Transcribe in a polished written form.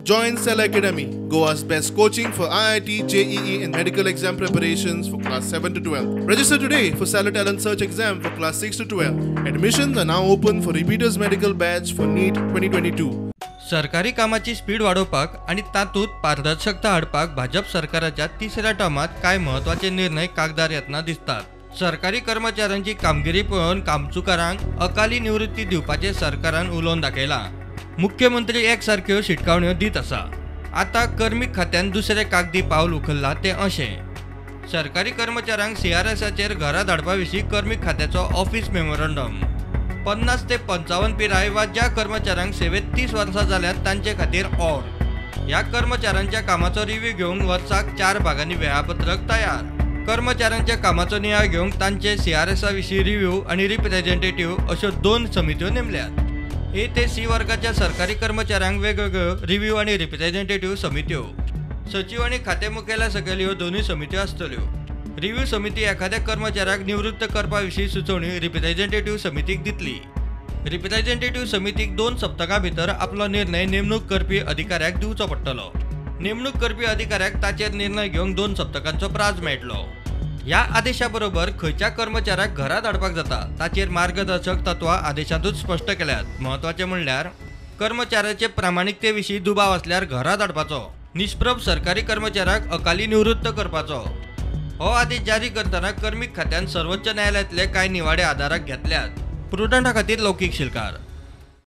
Join Cell Academy, Goa's best coaching for IIT, JEE and medical exam preparations for class 7 to 12. Register today for Stellar Talent Search exam for class 6 to 12. Admissions are now open for repeaters medical batch for NEET 2022. सरकारी कामाची speed वाडोवपाक आनी तातूंत पारदर्शकता हाडपाक भाजप सरकाराच्या तिसऱ्या टर्मांत कांय म्हत्वाचे निर्णय कागदार येतना दिसतात. सरकारी कर्मचाऱ्यांची कामगिरी पळोवन कामचुकारांक अकाली निवृत्ती दिवपाचें सरकारान उलोवन दाखयलां. मुख्यमंत्री एकसारक्यो शिटकावण्यो दीत आसा. आतां कर्मीक खात्यान दुसरें कागदी पावल उखल्लां तें अशें, सरकारी कर्मचाऱ्यांक सीआरएसाचेर घरा धाडपा विशीं कर्मीक खात्याचो ऑफिस मेमोरंडम. 50 ते 55 पिराय वा ज्या कर्मचाऱ्यांक सेवेत 30 वर्सां जाल्यात तांचे खातीर ऑर. ह्या कर्मचाऱ्यांच्या कामाचो रिव्ह्यू घेवंक वर्साक 4 भागांनी वेळापत्रक तयार. कर्मचाऱ्यांच्या कामाचो नियाळ घेवंक तांचे सीआरएसा विशीं रिव्ह्यू आनी रिप्रेझेंटेटिव्ह अश्यो 2 समित्यो नेमल्यात. ए ते सी वर्गाच्या सरकारी कर्मचाऱ्यांक वेगवेगळ्यो रिव्ह्यू आनी रिप्रेझेंटेटिव्ह समित्यो. सचीव आनी खाते मुखेल्या सकयल ह्यो दोनूय समित्यो आसतल्यो. रिव्ह्यू समिती एखाद्या कर्मचाऱ्याक निवृत्त करपा विशीं सुचोवणी रिप्रेझेंटेटिव्ह समितीक दितली. रिप्रेझेंटेटिव्ह समितीक 2 सप्तकां भितर आपलो निर्णय नेमणूक करपी अधिकाऱ्याक दिवचो पडटलो. नेमणूक करपी अधिकाऱ्याक ताचेर निर्णय घेवंक 2 सप्तकांचो प्राज मेळटलो. ह्या आदेशा बरोबर खंयच्या कर्मचाऱ्याक घरा धाडपाक जाता ताचेर मार्गदर्शक तत्वां आदेशांतूच स्पश्ट केल्यात. म्हत्वाचें म्हणल्यार कर्मचाऱ्याचे प्रामाणिकते विशीं दुबाव आसल्यार घरा धाडपाचो, निष्प्रभ सरकारी कर्मचाऱ्याक अकाली निवृत्त करपाचो. हो आदेश जारी करतना कर्मीक खात्यान सर्वोच्च न्यायालयांतले कांय निवाडे आदाराक घेतल्यात. प्रुडंटा खातीर लौकीक शिलकार.